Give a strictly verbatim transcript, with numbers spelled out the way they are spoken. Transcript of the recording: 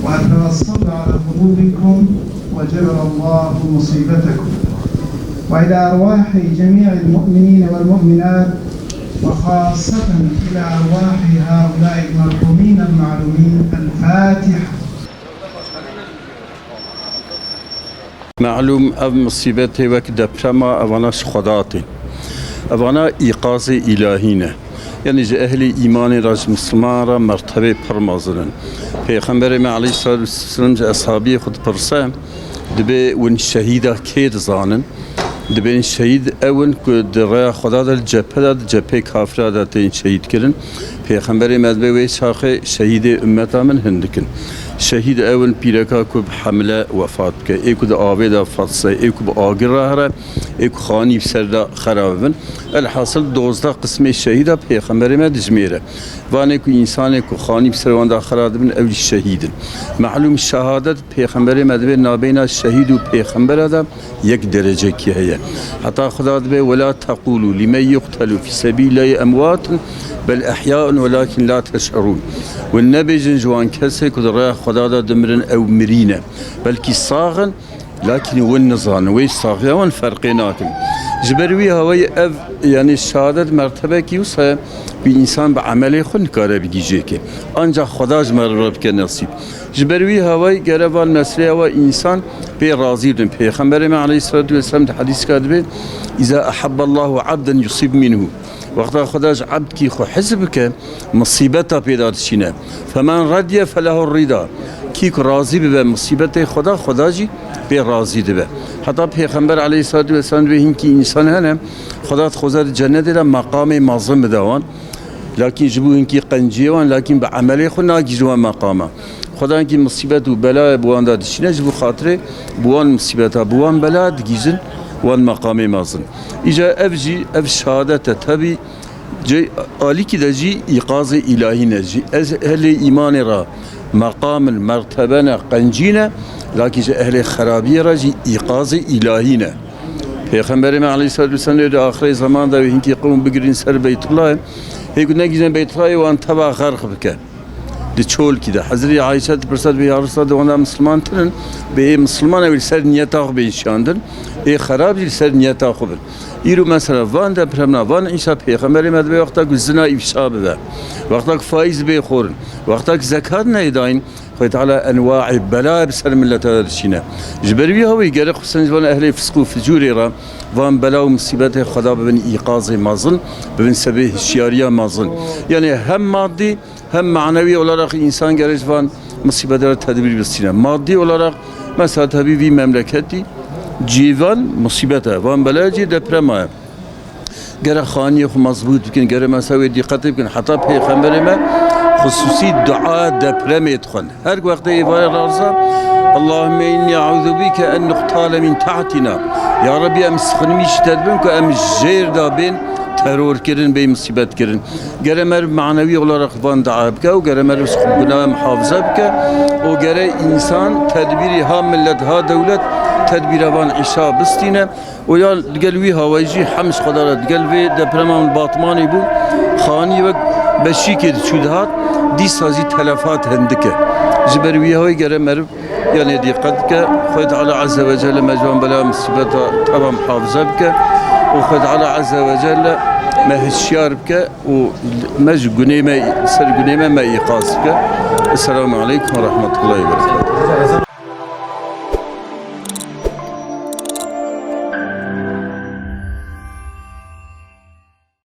وأتوصل على قلوبكم وجبر الله مصيبتكم، وإلى أرواح جميع المؤمنين والمؤمنات، وخاصة إلى أرواح هؤلاء المرحومين المعلومين. الفاتحة. Melûm, ev musîbetê wek deprema, evana ji Xweda tên. Evana îqazê îlahî ne. Yanî ji ehlê îmanê re, ji misliman re mertebê pir mezin in. Pêxemberê me eleyhîsselatu wesselam ji eshabiyê xwe dipirse, dibê win şehîda kê dizanin? Dibên şehîd ew in ku di rêya Xweda de li cephe de, di cephê kafira de tên şehîd kirin. Pêxemberê me dibê wê çaxê şehîdê ummeta min hindik in. Şehîd ew in pîreka ku bi hemle wefat bike, ê ku di avê de wefat se, ê ku bi agir re here, ê ku xanî bi ser de xera bibin. Elhasil dozdeh qismê şehîda Pêxemberê me dijmêre. Vanê ku însanê ku xanî bi ser wan de xera dibin, ew jî şehîd in. Melûm şehadet Pêxemberê me dibê nabeyna şehîd û pêxembera de yek derecekî heye. Heta Xweda dibê: "Wela teqûlû lîmen yuqtelû fî sebîlillahî emwatun bel ehyaun welakîn la teş'urûn." Win nebêjin ji wan kesê ku di rêya Xweda de dimirin ew mirî ne. Belkî sax in, lakîn win nizanin. Wê saxiya wan ferqê nakin. Ji ber wî hawayî ev, yanî şehadet mertebekî wisa ye ku însan bi emelê xwe nikare bigihîje kê. Ancax Xweda ji me re bike nesîb. Ji ber wî hawayî gere van mesleya we însan pê razî bin. Pêxemberê me eleyhîsselatu wesselam di hedîsika dibê: "Îza ehebballahu abden yusîb minhu." Wexta Xweda ji ebdkî xwe hez bike, misîbeta pê de dişîne. "Femen radiye felehu rida." Kî ku razî bibe misîbetê Xweda, Xweda jî pê razî dibe. Heta Pêxember eleyhîsselatu wesselam dibê hinkî însan hene, Xweda dixwaze di cenetê de meqamê mezin bide wan. Lakîn ji bo hinkî qenciyê wan, lakîn bi emelê xwe nagihîje wan meqama. Xweda hinkî misîbet û belayê bi wan de dişîne, ji bo xatirê bi wan misîbeta, bi wan bela digihîjin wan meqamê mezin. Îca ev jî, ev şehadet e. Tebî cê alîkî de jî îqazê îlahî ne. Ji ez-, ehlê îmanê re meqam in, mertebe ne, qencî ne, lakî ji ehlê xerabiyê re jî îqazê îlahî ne. Pêxemberê me eleyhîsselatu wesselam dê di axirê zeman de wê hinkî qewm bigirîn ser Beytullahê. Hê ku negihîjin Beytullahê, wan teva xerq bike. Di çolkî de. Hezretî Ayşe dipirse, dibê: "Ya Resulallah, di wan de misilman tune in, bê ê misilman ew li ser niyeta xwe bên şiyandin, ê xerab jî li ser niyeta xwe bin." Îro mesela van depremna, van Îsa Pêxemberê me dibê wexta ku zina îfşa bibe, wexta ku faîz bê xwarin, wexta ku zekat neyê dayîn, Xwedê Teala enwaê belayê bi ser mileta de dişîne. Ji ber wî hawî gerek xwe sen ji van ehlê fisq û ficûrê re, van bela û misîbetê Xweda bibin îqazê mezin, bibin sebê hişyariya mezin. Yanî hem madî hem manewî olarak însan gerek ji van misîbetê re tedbîr bistîne. Madî olarak mesela tebî vî memleketî cîvan misîbet e, van bela cî deprema ye. Gere xaniyê xwe mezbût bikin, gere mesela wê dîqetê bikin. Heta Pêxemberê me xusûsî dua depremê dixwend. Her wextê êvarê raza, "Allahümme inni e'uzu bike en nuqtale min tahtina." Ya Rebbi, em sixinimî ji te dibin ku em jêr de bên teror kirin, bê misîbet kirin. Gere meriv manewî olarak van dua bike û gere meriv ji gunaha muhafize bike û gere însan tedbîrî ha millet ha dewlet tedbîra van îşa bistîne. Û ya digel wî hawayî jî hemd ji Xweda re, digel vê deprema min Batmanê bû, xanî wek beşîkê diçû dihat, dîsa jî telefat hindik e. Ji ber wî hawayî gere meriv yanê dîqet bike. Xwedê Teala Azze ve Celle me ji wan bela misîbeta teva muhafize bike û Xwedê Teala Azze ve Celle me hişyar bike û me ji gunê me, ser gunê me, me îqaz bike. Esselamu Aleykum ve Rahmetullahi ve Berekatuhu.